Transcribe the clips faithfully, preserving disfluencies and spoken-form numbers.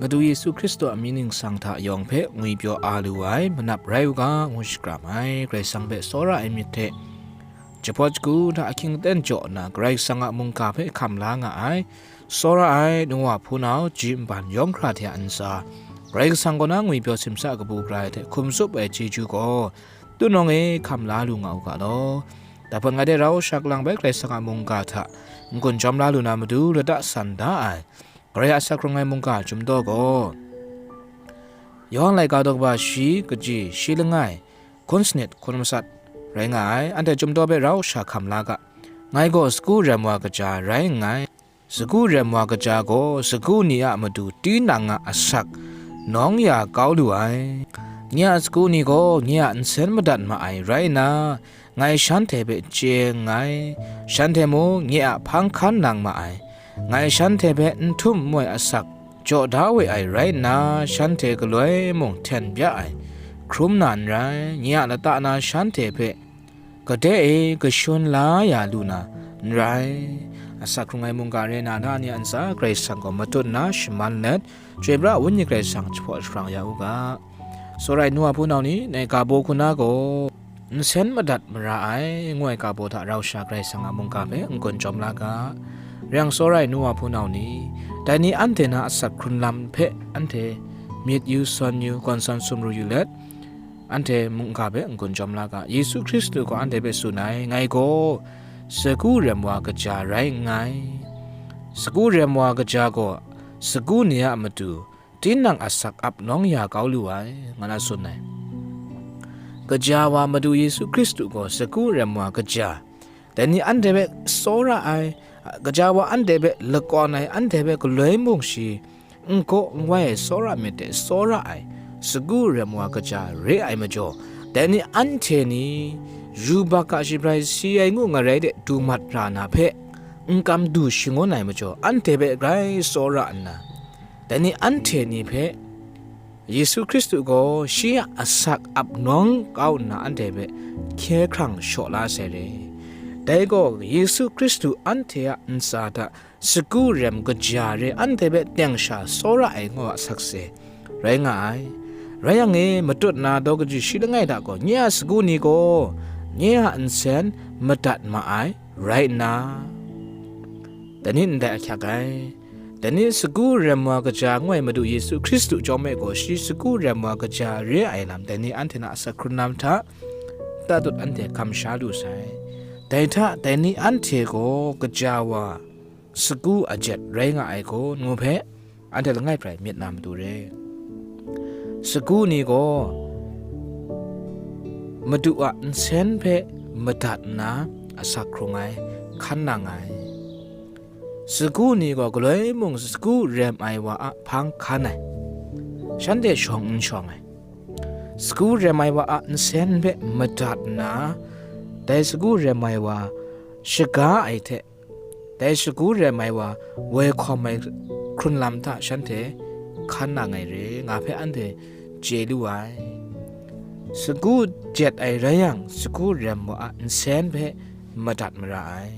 Madu Yesu Hkristu a mying ningsang hta yawng hpe ngwipyaw a lu ai manap rai u ga, ngu shakram ai. Karai Kasang hpe tsawra ai myit hte jahpawt shagu hta ahkying aten jaw nna, Karai Kasang a mungga hpe hkam la nga ai, tsawra ai, nu wa hpunau, ji nban yawng hkra hte a ntsa, Karai Kasang kaw na ngwipyaw simsa kabu gara ai hte hkum tsup ai chyeju gaw, tunawng e hkam la lu nga u ga law. Dai hpang ngai de rau sha lang bai Karai Kasang a mungga hta n-gun jawm la lu na matu lata san da ai, Karai a asak hkrung ai mungga Chyum Daw gaw, Yawhan laika daw kaba shi kaji shi langai, hkun sanit hkun masat rai nga ai, anhte Chyum Daw hpe rau sha hkam la ga. Ngai gaw sagu rem wa kaja rai nngai. Sagu rem wa kaja gaw sagu ni a matu tinang a asak nawng ya kau lu ai. Nye a sagu ni gaw nye a nsen madat ma ai rai nna, ngai shanhte hpe chye nngai, shanhte mung nye a hpang hkan nang ma ai. Ngai shanhte hpe n htum n moi asak jaw da we ai rai nna, shanhte galoi mung hten bya ai, hkrum na n rai, nye a lata na shanhte hpe gade e kashun la ya lu na n rai. Asak hkrung ai mungga re na na ni a ntsa Karai Kasang gaw matut nna shaman let, Chyoi pra Wenyi Karai Kasang jahpaw jahprang ya u ga. Tsawra ai nu wa hpunau ni, ngai ga baw hku na gaw, nsen madat mara ai, ngu ai ga baw hta rau sha Karai Kasang a mungga hpe n-gun jawm la ga. Rai yang tsawra ai nu wa hpunau ni, dai ni anhte na asak hkrun lam hpe anhte myit yu, sawn yu, gawn sawn sumru yu let, anhte mungga hpe n-gun jawm la ga. Yesu Hkristu gaw anhte hpe tsun ai, ngai gaw sagu rem wa kaja rai nngai. Sagu rem wa kaja gaw sagu ni a matu tinang asak ap nawng ya kau lu ai, nga na tsun ai. Kaja wa Madu Yesu Hkristu gaw sagu rem wa kaja, dai ni anhte hpe tsawra ai, kaja wa anhte hpe lakawn ai, anhte hpe galoi mung shi n gaw n wai ai tsawra myit de tsawra ai, sagu rem wa kaja re ai majaw, dai ni anhte ni yubak a shabrai si ai ngu ngarai de du mat ra na hpe n kam du shangun ai majaw, anhte hpe grai tsawra nna, dai ni anhte ni hpe Yesu Hkristu gaw shi a asak ap nawng kau nna anhte hpe hkye hkrang shaw la sai re. Dai gaw Yesu Hkristu anhte a ntsa hta sagu rem kaja re anhte hpe teng sha tsawra ai ngaw a sakse rai nga ai. Rai yang e, matut na daw kaji shi langai hta gaw nye a sagu ni gaw nye a nsen madat ma ai rai nna, dai ni ndai ahkyak ai. Dai ni sagu rem wa kaja ngu ai Madu Yesu Hkristu chyawm e gaw shi sagu rem wa kaja re ai lam dai ni anhte na asak hkrun lam hta tatut anhte hkam sha lu sai. Dai hta dai ni anhte gaw kaja wa sagu ajet rai nga ai gaw, ngu hpe anhte langai prai myit na matu re. Sagu ni gaw Madu a nsen hpe madat nna asak hkrung ai, hkan nang ai. Sagu ni gaw galoi mung sagu rem ai wa a hpang hkan ai, shanhte shawng n shawng ai. Sagu rem ai wa a nsen hpe madat nna, dai sagu rem ai wa shaga ai hte, dai sagu rem ai wa woi hkawm ai hkrun lam hta shanhte hkan nang ai re, nga hpe anhte chye lu ai. Sagu jet ai rai yang, sagu rem wa a nsen hpe madat mara ai.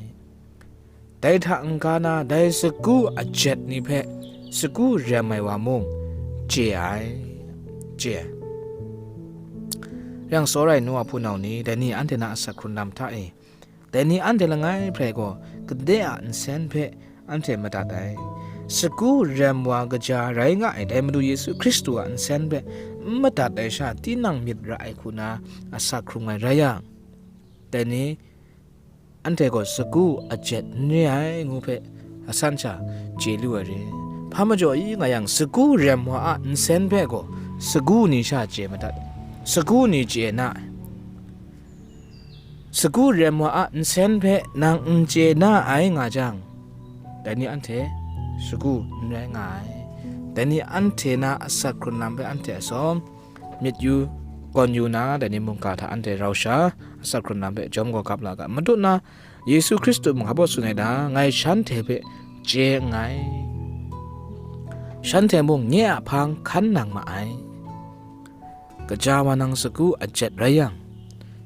Dai hta n-ga na, dai sagu ajet ni hpe sagu rem ai wa mung chye ai, chye ai. Yang tsawra ai nu wa hpunau ni, dai ni anhte na asak hkrun lam hta e, dai ni anhte langai hprai gaw gade a nsen hpe anhte madat ai. Sagu rem wa kaja rai nga ai dai Madu Yesu Hkristu a nsen hpe n madat ai sha, tinang myit ra ai hku na asak hkrung ai rai yang, dai ni anhte gaw sagu ajet n re ai ngu hpe asan sha chye lu ai re. Hpa majaw i nga yang, sagu rem wa a nsen hpe gaw sagu ni sha chye madat, sagu ni chye na ai. Sagu rem wa a nsen hpe nang n chye na ai nga jang, dai ni anhte sagu n rai nga ai. Dai ni anhte na asak hkrun lam hpe anhte asawm myit yu, kawn yu na, dai ni mungga hta anhte rau sha asak hkrun lam hpe jawm gaw gap la ga. Matut na, Yesu Hkristu mung hpa baw tsun ai ta, ngai shanhte hpe chye nngai, shanhte mung nye a hpang hkan nang ma ai. Kaja wa nang sagu ajet rai yang,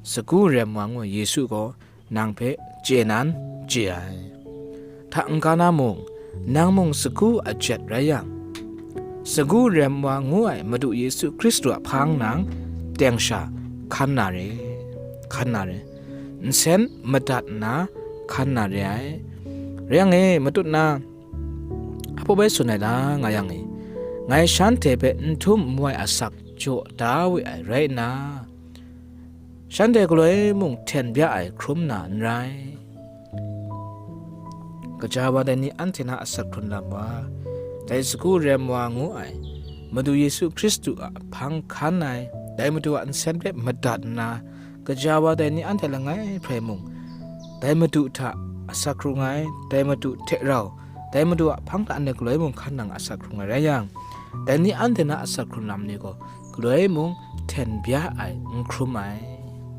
sagu rem wa ngu Yesu gaw nang hpe chye nan chye ai. Hta n-ga na mung, nang mung sagu ajet rai yang, Sagu rem wa ngu ai Madu Yesu Hkristu a hpang nang teng sha hkan na re, hkan na re, nsen madat nna hkan na re ai. Rai yang e, matut na, hpa bai tsun ai la nga yang e, ngai shanhte hpe n htum n wai asak jaw da we ai rai nna, shanhte galoi mung hten bya ai hkrum na n rai. Kaja wa dai ni anhte na asak hkrun lam wa, dai sagu rem wa ngu ai Madu Yesu Hkristu a hpang hkan ai, dai Madu a nsen hpe madat nna, kaja wa dai ni anhte langai hprai mung, dai Madu hta asak hkrung ai, dai Madu hte rau, dai Madu a hpang hta anhte galoi mung hkan nang asak hkrung ai rai yang, dai ni anhte na asak hkrun lam ni gaw galoi mung hten bya ai n hkrum ai,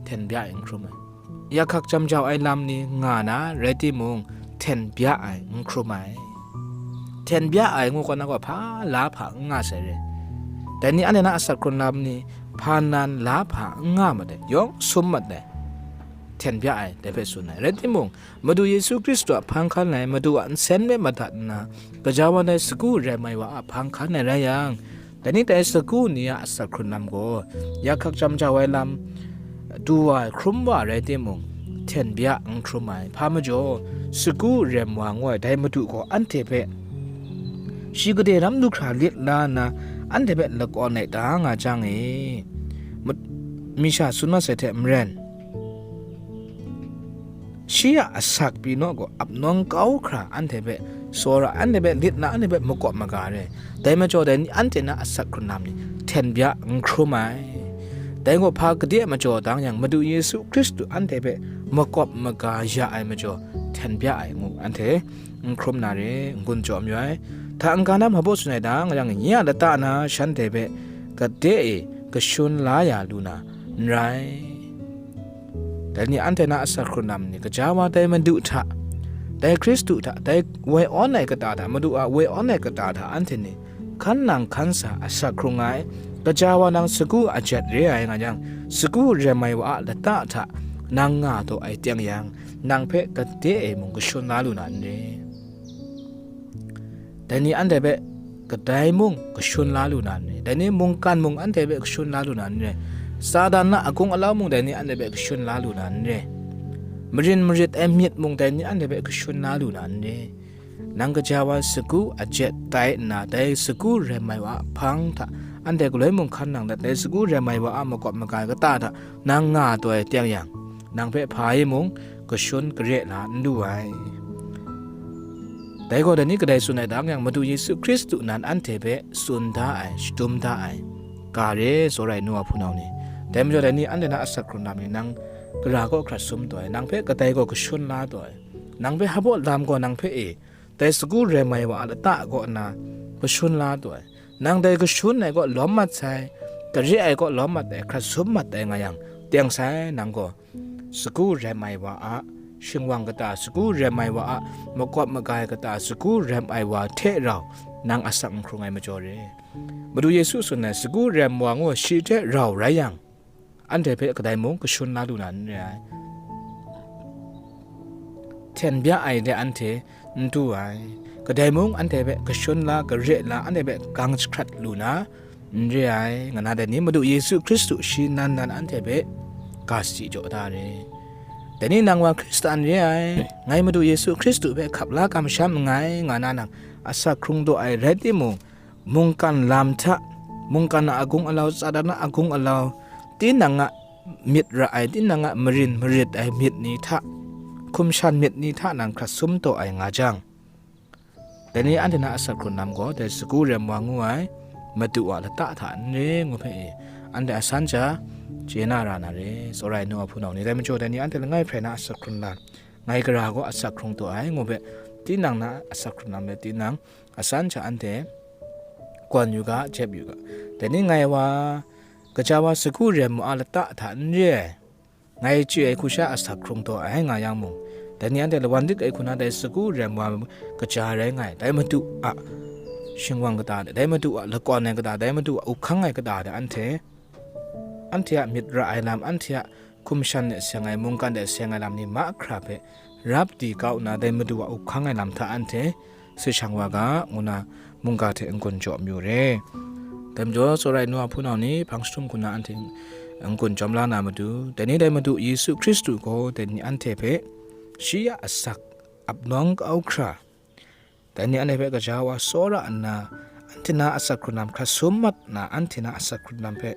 hten bya ai n hkrum ai. Yak hkak jam jau ai lam ni nga na rai timung, hten bya ai n hkrum ai. Hten bya ai ngu kaw na gaw hpa la hpa n nga sai re. Dai ni anhte na asak hkrun lam ni hpa nan la hpa n nga mat ai, yawng sum mat ai. Hten bya ai, dai hpe tsun ai. Rai timung, Madu Yesu Hkristu a hpang hkan ai, Madu a nsen hpe madat nna, kaja wa dai sagu rem ai wa a hpang hkan ai rai yang, dai ni dai sagu ni a asak hkrun lam gaw, yak hkak jam jau ai lam, du wa ai, hkrum wa ai rai timung, hten bya n hkrum ai. Hpa majaw, sagu rem wa ngu ai dai Madu gaw anhte hpe shi gade lam lu hkra lit la nna, anhte hpe lakawn ai da nga jang e, ma-, mi sha tsun mat sai hte maren, shi a asak pyi naw gaw ap nawng kau hkra anhte hpe tsawra, anhte hpe lit na, anhte hpe makawp maga re. Dai majaw dai ni anhte na asak hkrun lam ni hten bya n hkrum ai. Dai gaw hpa gade a majaw dang yang, Madu Yesu Hkristu anhte hpe makawp maga ya ai majaw hten bya ai ngu anhte n hkrum na re, n-gun jaw mayu ai. Hta n-ga na mabaw tsun ai dang, yang nye a lata na shanhte hpe gade e kashun la ya lu na n rai. Dai ni anhte na asak hkrun lam ni, kaja wa dai Madu hta, dai Hkristu hta, dai woi awn ai kata hta, Madu a woi awn ai kata hta anhte ni hkan nang hkan sa asak hkrung ai, kaja wa nang sagu a jet re ai nga yang, sagu rem ai wa a lata hta nang nga taw ai teng yang, nang hpe gade e mung kashun la lu na n re. Dai ni anhte hpe kadai mung kashun la lu na n re. Dai ni mungkan mung anhte hpe kashun la lu na n re. Satan na agung alau mung dai ni anhte hpe kashun la lu na n re. Marin marit ai myit mung dai ni anhte hpe kashun la lu na n re. Nang kaja wa sagu a jet tai nna, dai sagu rem ai wa a hpang hta anhte galoi mung hkan nang dat, dai sagu rem ai wa a makawp maga ai kata hta nang nga taw ai teng yang, nang hpe hpa e mung kashun kare la n lu ai. Dai gaw dai ni kadai tsun ai dang yang, Madu Yesu Hkristu nan anhte hpe tsun da ai, shadum da ai, ga re, tsawra ai nu wa hpunau ni. Dai majaw dai ni anhte na asak hkrun lam ni nang gara kaw hkrat sum taw ai, nang hpe kadai gaw kashun la taw ai, nang hpe hpabaw lam gaw nang hpe e, dai sagu rem ai wa a lata kaw nna kashun la taw ai, nang dai kashun ai kaw lawm mat sai, kare ai kaw lawm mat ai, hkrat sum mat ai nga yang, teng sai nang gaw sagu rem ai wa a shingwang kata, sagu rem ai wa a makawp maga ai kata, sagu rem ai wa hte rau nang asak n hkrung ai majaw re. Madu Yesu tsun ai, sagu rem wa ngu shi hte rau rai yang, anhte hpe kadai mung kashun la lu na n re ai. Hten bya ai de anhte n du ai. Kadai mung anhte hpe kashun la, kare la, anhte hpe gang jahkrat lu na n re ai, nga na dai ni, Madu Yesu Hkristu shi nan nan anhte hpe ga sadi jaw da re. Dai ni nang wa Hkristan re ai, ngai Madu Yesu Hkristu hpe hkap la kamsham nngai, nga na nang asak hkrung taw ai rai timung, mungkan lam hta, mungkan a agung alau, Satan a agung alau, tinang a myit ra ai, tinang a marin marit ai myit ni hta, hkum shan myit ni hta nang hkrat sum taw ai nga jang, dai ni anhte na asak hkrun lam gaw, dai sagu rem wa ngu ai Madu a lata hta n re ngu hpe e, anhte asan sha chye na ra na re, tsawra ai nu wa hpunau ni. Dai majaw, dai ni anhte langai hprai na asak hkrun lam, ngai gara gaw asak hkrung taw ai ngu hpe, tinang na asak hkrun lam rai tinang, asan sha anhte gawn yu ga, jep yu ga. Dai ni ngai wa, kaja wa sagu rem wa a lata hta n re ai, ngai chye ai hku sha asak hkrung taw ai nga yang mung, dai ni anhte lawan dik ai hku na dai sagu rem wa kaja rai nga ai, dai Madu a shingwang kata de, dai Madu a lakawn ai kata, dai Madu a up hkang ai kata de, anhte, anhte a myit ra ai lam, anhte a hkum shan de seng ai, mungkan de seng ai lam ni mahkra hpe rap di kau nna, dai Madu a up hkang ai lam hta anhte si shang wa ga, ngu na mungga hte n-gun jaw mayu re. Dai majaw, tsawra ai nu a hpunau ni hpang jahtum hku na anhte n-gun jawm la na matu, dai ni dai Madu Yesu Hkristu gaw dai ni anhte hpe shi a asak ap nawng kau hkra, dai ni anhte hpe gaja wa tsawra nna, anhte na asak hkrun lam hkrat sum mat na, anhte na asak hkrun lam hpe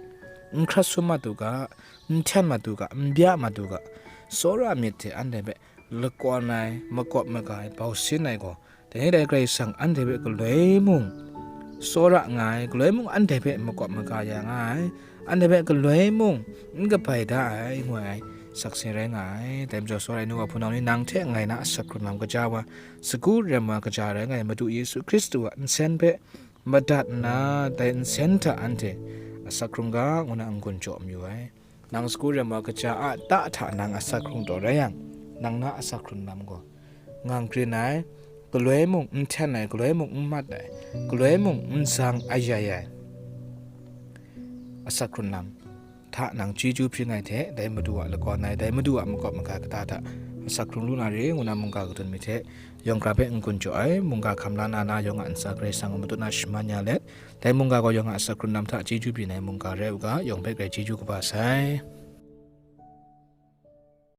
n hkrat sum mat u ga, n hten mat u ga, n bya mat u ga, tsawra myit hte anhte hpe lakawn ai, makawp maga ai, bau sin ai gaw, dai ni dai Karai Kasang anhte hpe galoi mung tsawra nga ai, galoi mung anhte hpe makawp maga ya nga ai, anhte hpe galoi mung n kabai da ai, ngu ai sakse rai nga ai. Dai majaw, tsawra ai nu wa hpunau ni, nang hte ngai na asak hkrun lam gaja wa, sagu rem wa kaja rai nga ai Madu Yesu Hkristu a nsen hpe madat nna, dai nsen hta anhte asak hkrung ga ngu na n-gun jaw mayu ai. Nang sagu rem wa kaja a ta hta nang asak hkrung taw rai yang, nang na asak hkrun lam gaw ngang grin ai, galoi mung n hten ai, galoi mung n mat ai, galoi mung n zang ayai ai asak hkrun lam hta nang chyeju hpring ai hte, dai Madu a lakawn ai, dai Madu a makawp maga kata hta asak hkrung lu na re, ngu na mungga kadun myit hte, yawng hkra hpe n-gun jaw ai, mungga hkam la na na yawng a ntsa Karai Kasang a matut na shaman ya let, dai mungga gaw yawng a asak hkrun lam hta chyeju byin ai mungga rai u ga, yawng hpe grai chyeju kaba sai.